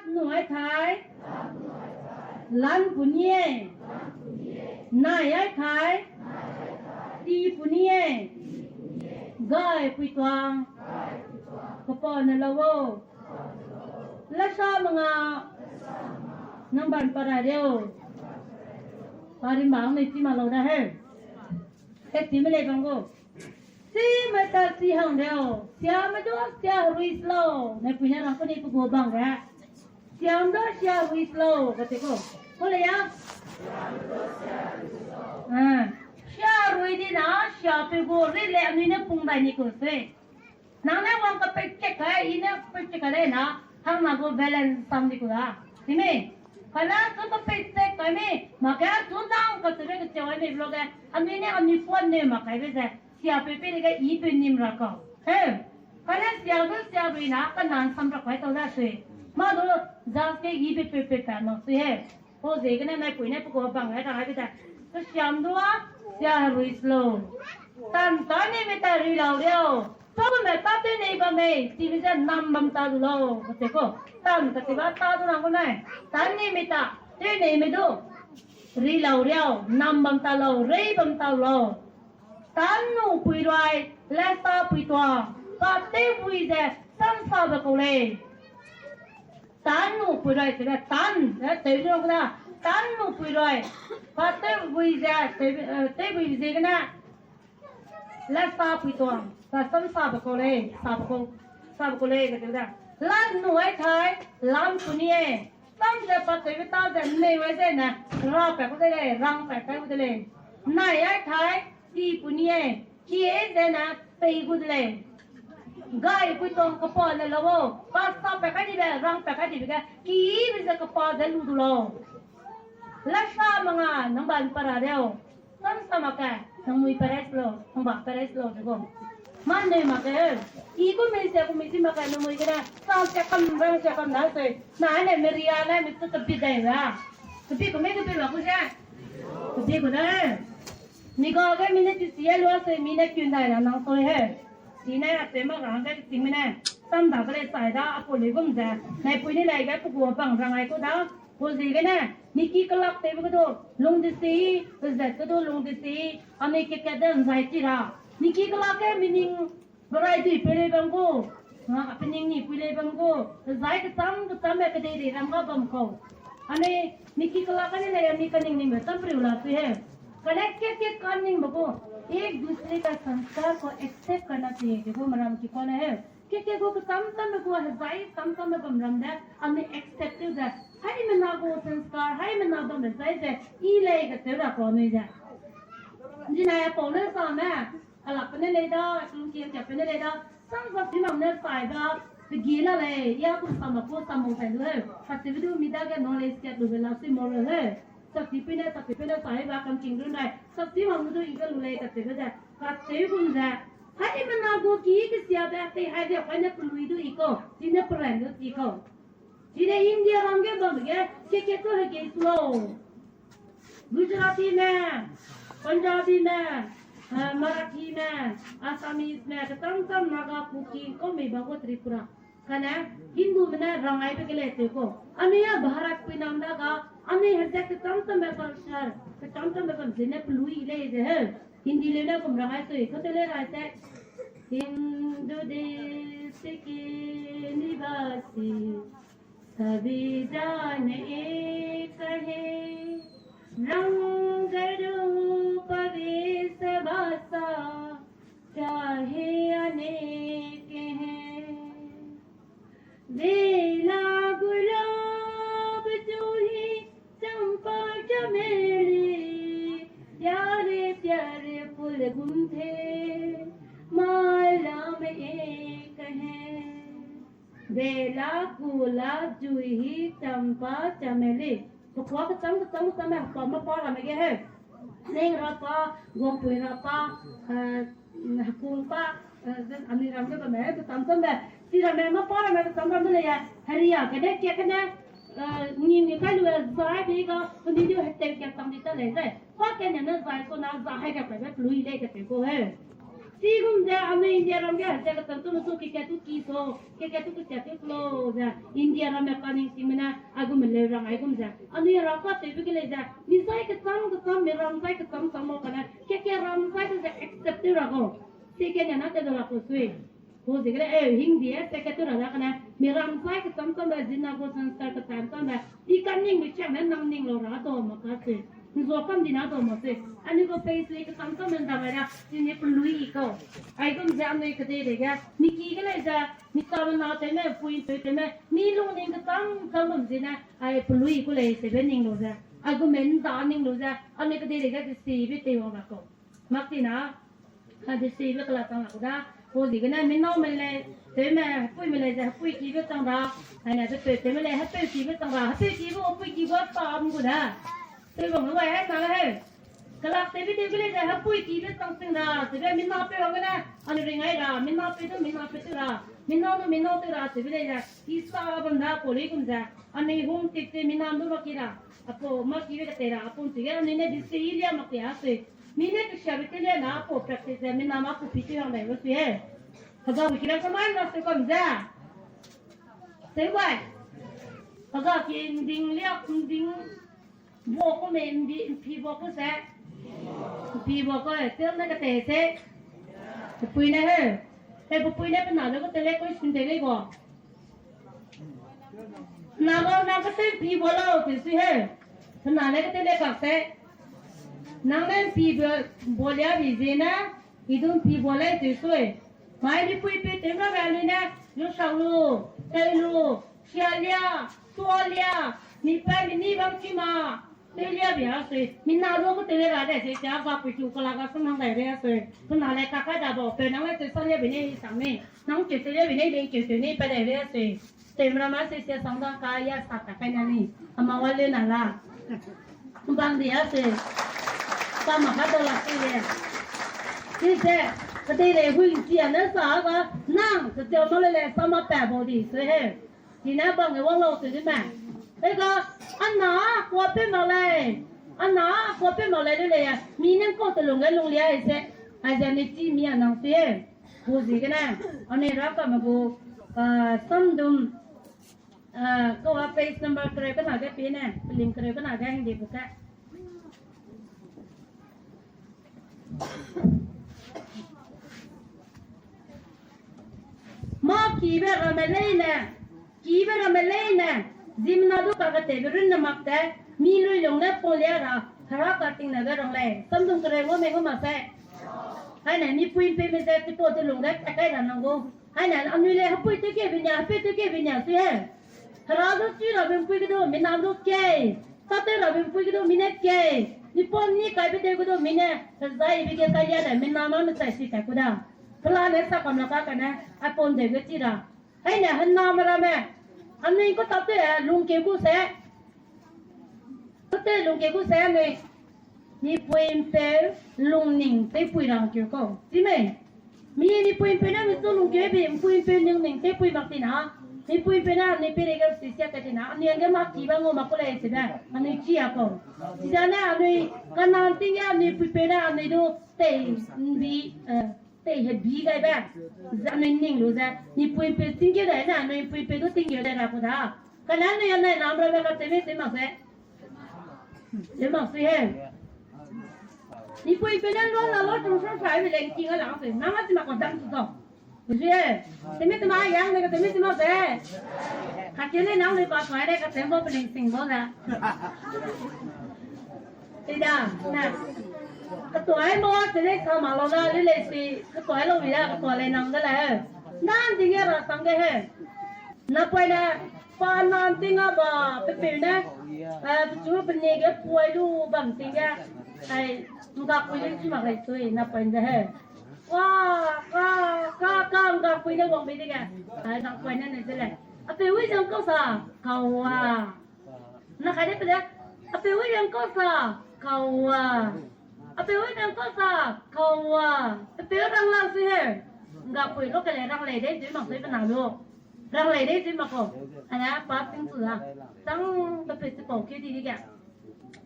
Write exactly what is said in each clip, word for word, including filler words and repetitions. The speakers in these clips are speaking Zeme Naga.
Nu ai thai, lan pu nie. Nai ai thai, ti pu nie. Gai pui tuang, kepau ne lau o. Lasa menga, nang ban para reu. Pari bang ne ti ma lau da he. E ti me lei bang gu. Chi me ta chi hang reu. Sia me du sia herui lau. Ne pui ne rang puni pe gu bang ge. Sia me du sia herui lau. Kate ko. Ko le ya? Ah. Sia herui di na, sia pe gu ri le anui ne pung dai ni ko se. Nang ne wang kapei chek kai, i ne kapei chek kai le na, hang na gu balance sam di ku da. Sime, kana chu kapei chek kai mi, mak ge chu nang ka chu be ke cheu ai mi vlog ge, anui ne anui puan ne mak kai be ze, sia pe pe de ge i pe nim ra kau. He, kana sia gu sia rui na, ka nan sam ra kai tau da sui. Ma du, jas ke i pe pe pe pa mak sui he. Pau ziegene naipui ne pe gu bang ai ra ai be da. Kesiam du a, sia herui lau. Tan ta ni mi ta ri lau riau. Tau me ta tew nei bam mei, chi mi ze nam bam ta du lau. Kate ko, tan kate ba ta du nang ko nai. Tan ni mi ta, tew nei mi du. Ri lau riau, nam bam ta lau, rei bam ta lau. Tan nu pui rui, lasa pui tuang, pa tew bui ze, sam sa be kau lei. Tan nu pui rui, tebe tan, eh, tew rui da. Tan nu pui rui. Pa tew bui ze, tew, eh, tew bui ze gene. Lasa pui tuang, pa sam sa be kau lei, sa be kau, sa be kau lei, ke da. Lan nu ai thai, lan pu nie. Sam ze pa tew ta ze, nei wai ze ne, ra pa ku de lei, rang pa kai ku de lei. Nai ai thai, ti pu nie. Ki e ze na pei gu de lei. Gai pui tuang kepau ne lau o. Pa sa pa kai di be, rang pa kai di be ge. Ki be ze kepau ze lu du lau. Lasa menga, nang ban para riau. Sam sa mak kai, nang mui pares lau, nang ba pares lau de gu. Man ne mak kai. I ku mei se ku mei si mak kai, nang mui gene. Sa se kam, rang se kam na se. Na ne meria na mi tu te bi dai ra. Te bi ku mei te bi la ku se. Te bi ku da. Mi ga ge mi ne ti si e lua se mi ne kun dai ra nang soi he. Chi ne a pe mak ra hangge ting me ne. Sam da ge lei sai da a pau lei gum ze. Nai pui ni lei ge pe gu bang rang ai ku da. Pau ziegene. Niki kelak tewbe ge du. Lung de si. Pe zet ge du lung de si. Anui ke ke de nzai chi ra. Niki kelak ge mi ning Berai dui pui lei bam gu, a, pening ni pui lei bam gu, zai kecham kecham be kedei dei ram ga bam kau. Anui, miki kelak kane lei, anui kaning ningbe cham periu la sui he. Kane kat kat kaningbe gu, ek dusre ka sanskar ko accept karna chahiye, de gu meram ki kone he. Kat kat gu kecham cham be gu, hezai cham cham be bam ram de, anui accept tew ze. Haimena gu sanskar, haimena bambe zai ze, i lei katew ra kau anui ze. Zina ya pau ne sa me, Alak pe ne lei da, lungkiam kat pe ne lei da, sang sapti mam ne sai da, pe gi la lei, ya kum sa ma pu sa mong sai lu he, sapti pe du mi dage knowledge kat lu be la sui moral he, sapti pe ne, sapti pe ne sai ba kam ching run rai, sapti mam du i ga lu lei kat te be ze, kat te gum ze, haimena gu ki kesia be, tei hai de, pa ne pelui du i kau, chi ne peran du i kau. Chine India ram ge bam ge, ke ke tu hege slow. Gujarati me, Punjabi me, eh, Marathi me, Assamese me, kecham cham Naga, Kuki, kau mei bam gu Tripura. Kane, Hindu me ne rangai be gele te ko. Anui ya Bharat pui nam da ga, anui hezek kecham cham be culture, kecham cham be bam zene pelui lei ze he. Hindi le ne kum rangai sui, kau te le rai te. Hindu desh ke nivasi, सभी जान एक है, रंग रूप वेश भाषा चाहे अनेक हैं। बेला गुलाब जूही चंपा चमेली, प्यारे प्यारे फूल गुंथे माला में एक हैं। Bela, gulab, juhi, champa, chameli. Pekua kecham kecham kecham me hekua mapa ramme ge he. Ning rapa, guapui rapa, eh, hekung pa, eh, anui ram ge bamme he, kecham cham me. Chi ramme mapa ramme kecham ramme le ya. Heria kene, kia kene, eh, ngim ge kai lu, eh, zai bi ga, peni du hetew kia chang di ta lei zai. Pa kene ne zai ko na zai hai ga kai be lui lei ka te ko he. Chigum ze anui India ram ge ze kecham tume su keke tu ki so, keke tu kesiat tu klo ze, India ramme kaning sime ne, aigume leu rang aigum ze. Anui ra ka tewbe ge lei ze, mi zai kecham kecham, mi ram zai kecham cham lau kane, keke ram zai de ze accept tew ra gu. Seke ne na te de la ku sui. Pu ziegene, eh, hingdie, seke tew ra da kane, mi ram zai kecham cham de, zina gu sanskar kecham cham de, di kaning mi chang ne nang ning lau ra do ma ka sui. Nzua kam di na do ma sui. Anui gu face le kecham cham ne nda mai ra, zine pelui kau. Aigum ze anui kedei dege, mi ki ge lei ze, mi chame na tewme, pui peu tewme, mi lungning kecham cham bam zine, ai pelui ku lei sebe ning lau ze. Aigume nda ning lau ze, anui kedei dege, de sibe tei wang ra kau. Mak ti na, a, de sibe kela chang la ku da, pu ziegene, mi nâu me lei, tewme, hepui me lei ze, hepui kibe chang ra, aine, de peu tewme lei, hepeu kibe chang ra, hepeu kibe, hepui kibe, pa am gu da. Tewbang lu wai, ai, sa le heu. Kelak tewbe tewbe lei ze, hepui kibe chang sing ra, tewbe mi na peu wang gene, anui ring ai ra, mi na peu du, mi na peu tew ra, mi nâu du, mi nâu tew ra, tewbe lei ze, i sa bam da, pau lei gum ze, anui hung tip te, mi na du mak ki ra, apau mak kibe ketei ra, apau chige, anui ne de si lia mak ti a sui. Mi ne kesiabe tew lia na, apau practice ze, mi na ma ku pi tew hang dai ru sui he. Hega wi kira kamai na sui kam ze. Tewai. Hega ki nding lia, nding bo ku me, mbi, mpi bo ku se. Mpi bo ku, tel ne ketei se. Pepui ne he. He pepui ne pe na le ku te le question te lei gu. Na gu na ketei mpi bo lau te sui he. Pe na le ketei le kak se. Nang ne mpi bo, bo lia bi ziene, i du mpi bo lei te sui. Mai mipui peu tew ramme anui ne, lu sak lu, tei lu, sia lia, tua lia, mi pai mi ni bam chi ma, tew lia bi a sui. Mi na lu ku tew le ra de se, sia ga pui chu kela ga sam hang dai re a sui. Pe na le kakai da bau, peu nang le tew sa lia bi ne i sang ne. Nang keu tew lia bi ne, leng keu tew ne pa dai re a sui. Tew ramme se sia sang da ka ya sa ta kai na ni. Ama wa le na la. Bang di a se. Sa ma ka da la se le. Sise, kedei lei hui chi a ne sa ga, nang, se teu ma le le sa ma pa bau di sui he. Chine bang e wang lau tew di me. Tega, ana, kuâ peu mak lei. Ana, kuâ peu mak lei le lei ya. Mi ne kau te lung ge lung lia ai se. Aize ne chi mi a nang sui he. Pu ziegene, anui ra kame gu, ah, samdum, ah, kau a page number kereu kena ge pie ne, peling kereu kena ge hingde bu ke. Mâ kibe ramme leine, kibe ramme leine, ziemmena du kaketeibe runne mak te, mi luilung ne pau lia ra, Hera katingne ge rang lei, samdum kereu ngau mei ngau mak se. Aine, mipui mpeume ze chipau telung ge takai ra nang gu. Aine, anui lei hepui tewkebe nia, hepeu tewkebe nia sui he. Hera du chi rabe mpui ge du, mina du kei. Tâtew rabe mpui ge du, mi ne kei. Mipau ni kaibe tew ge du, mi ne hezaibe ge kai lia de, mina mâ mechai si tat ku da. Pelane sa kam la ka kane, aipau ndeu ge chi ra. Aine, hename ramme. Anui ku tâtew, lungkeu gu se. Tâtew lungkeu gu se anui. Mipui mpeu lungning tewpui rangkeu kau. Chi mei. Mi mipui mpeu ne mi chu lungkeu bi, mpui mpeu lungning tewpui mak ti na. Mipui mpeu ne anui peireige sisia tat ti na. Anui hangge mâ kibe ngau mak ku lei chibe. Anui chi a kau. Chizane anui Kanan ting ge anui puipeu ne anui du tei mbi, eh, tei hebi gaibe. Ze anui ning lu ze, mipui mpeu tinggeu dai ne, anui puipeu du tinggeu dai ra ku da. Kane anui anai lam rabe katewme tew mak se. Tew mak sui he. Mipui mpeu ne lua la lua chung sua sai be lei king a lang se. Nang a chi mak kau dam chi kau. Sui he. Tewme tew ma yang ne katewme tew mak se. Kakeu lei nang lei pa sai lei katew bau peling sing bau ze. Tei da, na. Ketuai ma te lei sa ma lau da, lei lei si, ketuai lau bi da, ketuai lei nang de lei. Nan ting ge ra sang de he. Napoine, pa nan ting a ba, pepeu ne, eh, pechu pene ge puai lu bam ting ge, ai, ngakpui lei chi mak lei sui, napoine de he. Wa, ka, ka, ka, ngakpui ne wang bei de ge, ai, ngakpui ne ne de lei. Apeu wi zang kau sa, kau wa. Na kai de pe de, apeu wi zang kau sa, kau wa. Apeu wi zang kau sa, kau wa. Apeu rang lang sui he. Ngakpui lu ke lei rang lei de, zui mak sui pe na lu. Rang lei de zui mak kau. Ane pa ting chu da. Chang pe pe chipau keu di di ge.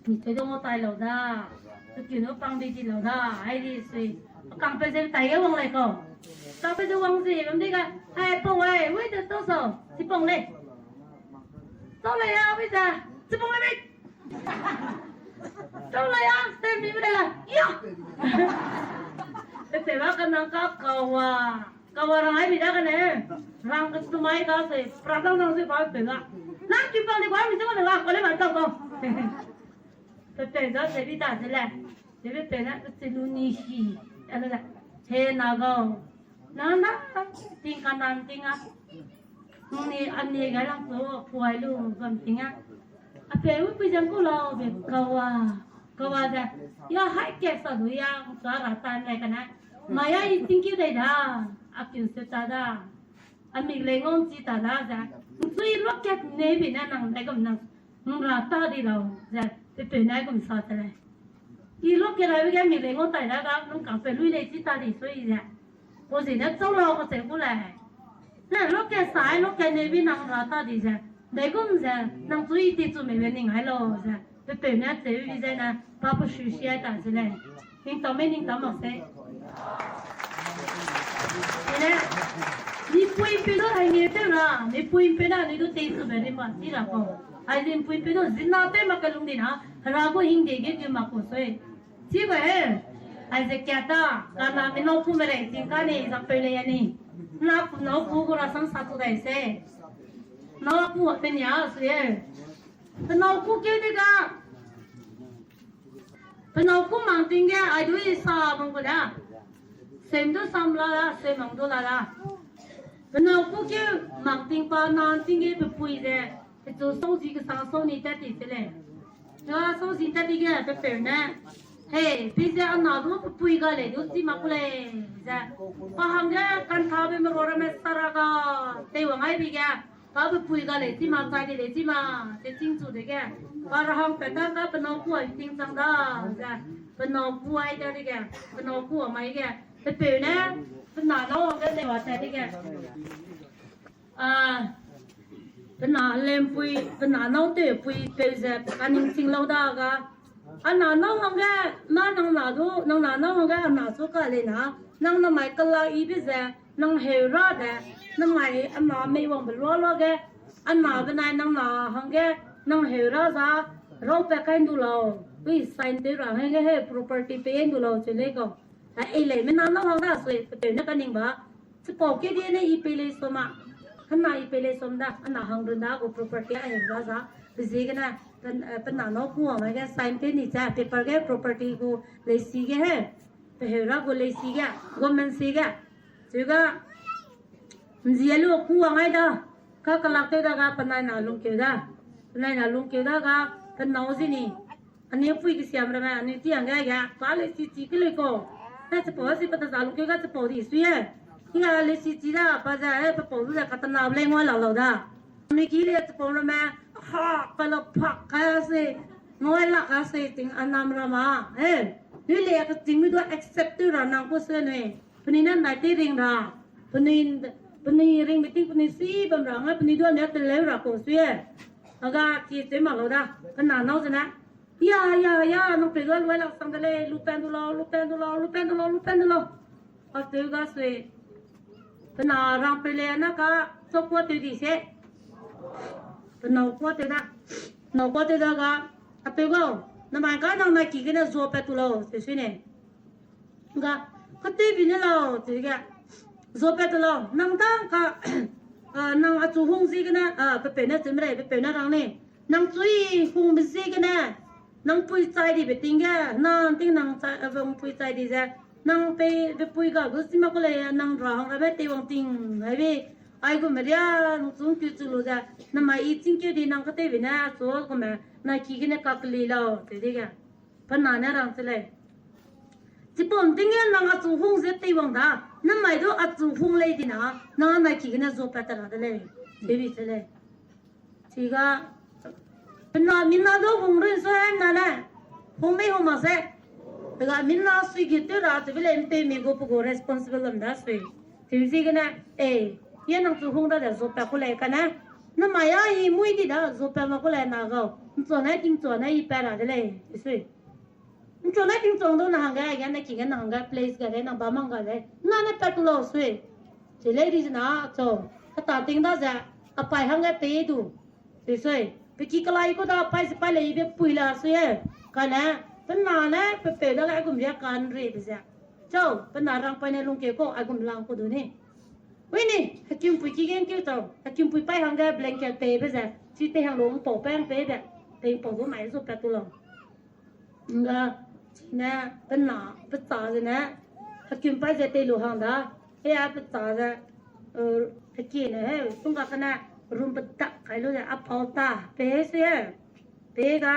Mi cheu dong tai lau da. Pe keu nu pang di di lau da. Ai di sui. Kangpeu ze tai ge wang lei kau. Kangpeu ze wang ze bam di ga, hai pau ai, wei de tau sau, chipau lei. Tau lei ya, wei ze, chipau lei mei. Tau lei ya, stem bi lei la. Ya. Te te ba ka nang ka kawa. Kawa rang ai bi da ka ne. Rang ka tumai ka se, pra dau nang se ba te ga. Nang ki pau de kwa mi se ko de ga, ko le ba tau ko. Pe pe da se bi da se le. Te pe pe na pe se lu ni hi. Ele le. He na gau. Na na ting ka nan ting a. Nung ni ani ga lang so puai lu gam ting a. A pe u pui jang ku lau be kawa. Kawa da. Ya hai ke sa du ya sa ra tan le ka na. Ma ya i ting ki dai da. A piu se ta da. A mik lei ngau chi ta da ze. Nsui lokat ne bi na nang dai gam nang. Nung ra ta di lau ze. Pe pe na gum sa te lei. I lokat ra bi ge mik lei ngau tai da ga nung kang pe lui lei chi ta di sui ze. Pau zi ne chau lau ka cheu gu lei. Ne lokat sai lokat ne bi nang ra ta di ze. Dai gum ze. Nang chu i ti chu mei be ning ai lau ze. Pe pe na cheu bi ze na. Pa pu shu shi ai ta ze lei. Ning tau mei ning tau mak se. Ine, ni pui pe du hai nge te ra, ni pui pe na ni du tei su be ri ma, chi ra ko. Ai ni pui pe du zin na te ma ka lung di na, hera gu hing de ge ge ma ko sui. Chi ba he, ai ze kia ta, ka na mi nau ku me rei ting ka ni, za pe le ya ni. Na ku nau ku gu ra sang sa tu dai se. Nau ku a pe nia sui e. Pe nau ku ke de ga. Pe nau ku mang ting ge, ai du i sa bang gu da. Sem du sam la da, sem mang du la da. Pe nau ku ke mang ting pa nan ting ge pe pui ze. Pe chu sau zi ke sang sau ni tat ti se lei. Ga sau zi tat ti ge pe peu ne. Hei, pe ze a na du pe pui ga lei du chi ma ku lei. Ze. Pa hang ge kan tha be me ro ra me sa ra ga. Tei wang ai bi ge. Ka pe pui ga lei chi ma, chai di lei chi ma, te ching chu de ge. Ka ra hang pe ta ka pe nau ku ai ting chang da, ze. Pe nau ku ai da de ge, pe nau ku a mai ge. Pe peu ne, pe na nau hang ge ne wa ta de ge. A, pe na lem pui, pe na nau te pui peu ze, ka ning ching lau da ga. A na nau hang ge, ma nang na du, nang na nau hang ge, a na su ka lei na, nang na mai kala i bi ze, nang heu ra de, nang mai a na mei wang be lua lua ge, a na benai nang na hang ge, nang heu ra za, rau pe kai ndu lau, ui sign te ra hang ge he property pe ndu lau che lei kau. A, ei lei me na nau hang da sui, pe peu ne ka ning ba, Chipau ke die ne i pei lei so ma. Hena i pei lei som da, ana hang run da gu property a heu ra za. Pe ziegene, pe, eh, pe na nau ku wang ge sign te ni cha, paper ge property gu leisi ge he. Pe heu ra gu leisi ge, government si ge. Chuga, nzi a lu ku wang ai da. Ka kalak te da ga, penai na lungkeu da. Penai na lungkeu da ga, pe nau zi ni. Anui pui kesiam ramme, anui tiang ge ge, pa leisi chi ke lei ko. He chipau si pa ta za lungkeu ga chipau di sui e. Hinga leisi chi da, pa ze, he pe pau du ze katena le ngua la lau da. Anui ki le chipau ramme, ha, pa la phak ka se, ngua la ka se ting anam ra ma. He, nui le ka ting mi du accept tu ra nang ko se nui. Penui ne nai te ring ra. Penui, penui ring meeting penui si bam ra, nga penui du ne te leu ra ko sui e. Aga chi te ma lau da, kena nau ze na. Ya, ya, ya, nang pe ga luai lak sang de lei, lu pen du lau, lu pen du lau, lu pen du lau, lu pen du lau. A teu ga sui. Pe na rang pe le na ka, so kua teu di se. Pe nau kua teu da. Nau kua teu da ga, a teu ga, na mai ka nang na ki gene zo pe tu lau, se sui ne. Ga, ka teu bi ne lau, teu ga. Zo pe tu lau, nang dang ka, a, nang a chu hung ziegene, a, pe pe ne teu me rei, pe pe ne rang ne. Nang chui hung be ziegene, nang pui chai di be ting ge, nang ting nang chai, a, nang pui chai di ze, nang pei be pui ga gu si ma ku lei, nang ra hang ra be tei wang ting, ai be, ai gu me ria, nang chung kiu chu lu ze, na mai i ching kiu di nang ka tei be ne, a chu gu me, na ki gene ka keli lau, teu di ge. Pe na ne rang che lei. Chipau ting ge nang a chu hung ze tei wang da, na mai du a chu hung lei di na, nang a mai ki gene zo pa ta ra de lei, teu bi che lei. Chiga, pe na mi na du hung run so he na le, hung mei hung mak se. Tega mi na sui gi teu ra, teu bi lei mpe mi gu pe gu responsible lam da sui. Teu ziegene, e, ye nang chu hung da de zo pa ku lei kane. Na mai a i mui di da zo pa ma ku lei na gau. Nchuane, tingchuane i pa ra de lei, sui. Nchu ne tingchong du na hangge, aige ne ki ge na hangge, place ga de, na ba mang ga de. Na ne pat tu lau sui. Chi lei di zena, cho. Kata ting da ze, apai hangge pe du. Sui sui. Pe ki kelai ku da, pai ze pai le ibe pui la sui e. Kane, pe na ne, pe peu da ga gum ria kan ri be ze. Cho, pe na rang pai ne lungke ko, a gum lang ku du ni. Ui ni, hekimpui ki gen keu tau, hekimpui pai hangge blanket pei be ze, chi tei hang lu mpau pe hang pei be, tei mpau du mai zu pat tu lau. Nga, chine, pe na, pe cha ze ne, hekim pai ze tei lu hang da, he a pe cha ze, eh, hekie ne, he, sungga kane, room pe dak kai lu ze, a pau ta, pe he sui he, pe ga,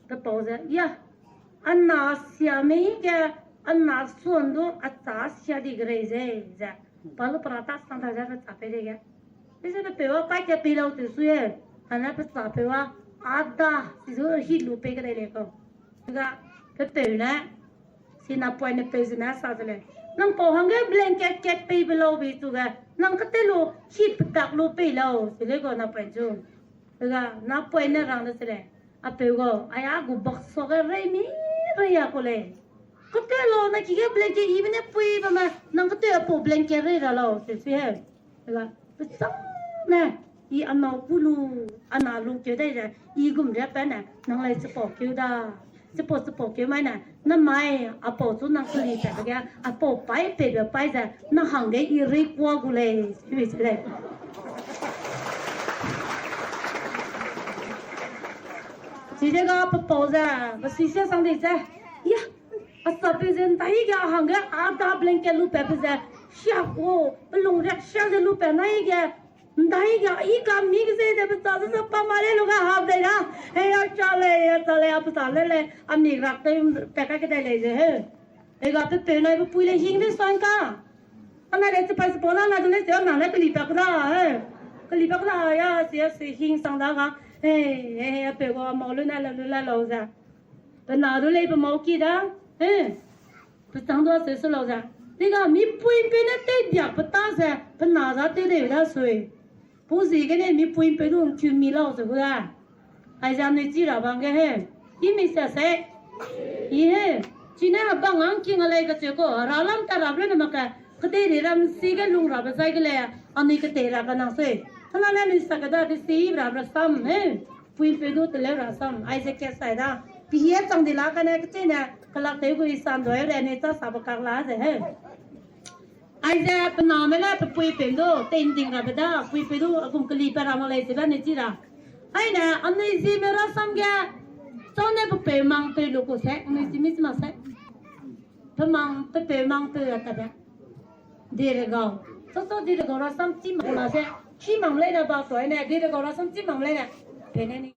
pe pau ze, ya, a na sia mei ge, a na suan du, a cha sia di gerei ze, ze, pa lu pra ta sang ta ze, pe cha pe de ge. Pe ze pe peu a kai ke pei lau tu sui e. Hane pe cha peu a, a da, si zu hi lu pei ke dai le kau. Ga, pe peu ne, si napoine peu ze ne sa ze le. Nang pau hangge blanket kat pei be lau be tu ge. Nang kete lu, hi pedak lu pei lau, si le kau napoine chu. Ga, napoine rang de se le. A peu gau, ai a gu baksa ge rei mi rei a ku lei. Kete lau na ki ge blanket ibe ne pui bam me, nang kete a pau blanket rei ra lau, se sui he. Ga, pe chang ne, i a nâu ku lu, a na lungkeu dai ze, i gum ria pa ne, nang lei chipau keu da. Chipau, chipau keu mai ne, namai, a pau chu nang keli pat ge, a pau pai pei be pai ze, na hangge i rei kua gu lei, sui se lei. Chidega pe pau ze, pe sui sia sang di ze, ya, a sapeu ze ndai ge hangge a da blanket lu pat pe ze, sia ku, pe lung riak sia ze lu pat nai ge, ndai ge, i ka mi ge ze de pe cha ze ze pa ma le lu ga ha de da. He ya cha lei, ya cha lei, a pe cha le lei, a mi rak te pe ka ke dai lei ze he. Ega pe peu nai pe pui le hing de sang ka. Ana le chipai chipau na na du le se na le keli pa ku da he. Keli pa ku da ya se ya se hing sang da ga. He, he, he, pe gua mau lu na le lu la lau ze. Pe na du lei pe mau ki da. He. Pe chang du a se su lau ze. Dega mipui peu ne tei biak pe ta ze. Pe na za tei dei da sui. Pu zi gene mipui peu du ngkiu mi lau ze gu da. Aize anui chi ra bang ge he. I mi sia se. I he. Chine bang angking a lei kacheu ku. Ralam ta rap rene mak ke. Kedei ri ram si ge lung rabe zai ge lei. Anui ketei ra kanang sui. Hana ne anui sa ke da de si rap rasam he. Pui peu du teleu rasam. Aize ke sai da. Pihie chang di la kane kechine. Kelak tei gu i san doi re anui cha sa be kak la ze he. Aize pe name ne pe pui peu du, tei nding rabe da, pui peu du, a gum keli pa ra mak lei ze ba ne chi ra. Aine, anui Zeme rasam ge, chau ne pe peu mang peu lu ku se, anui Zeme chi mak se. Pe mang, pe peu mang peu a ta be. Diregau. Chau chau Diregau rasam chi mak la se, chi mak lei ne ba sui ne, Diregau rasam chi mak lei ne. Pe ne ni.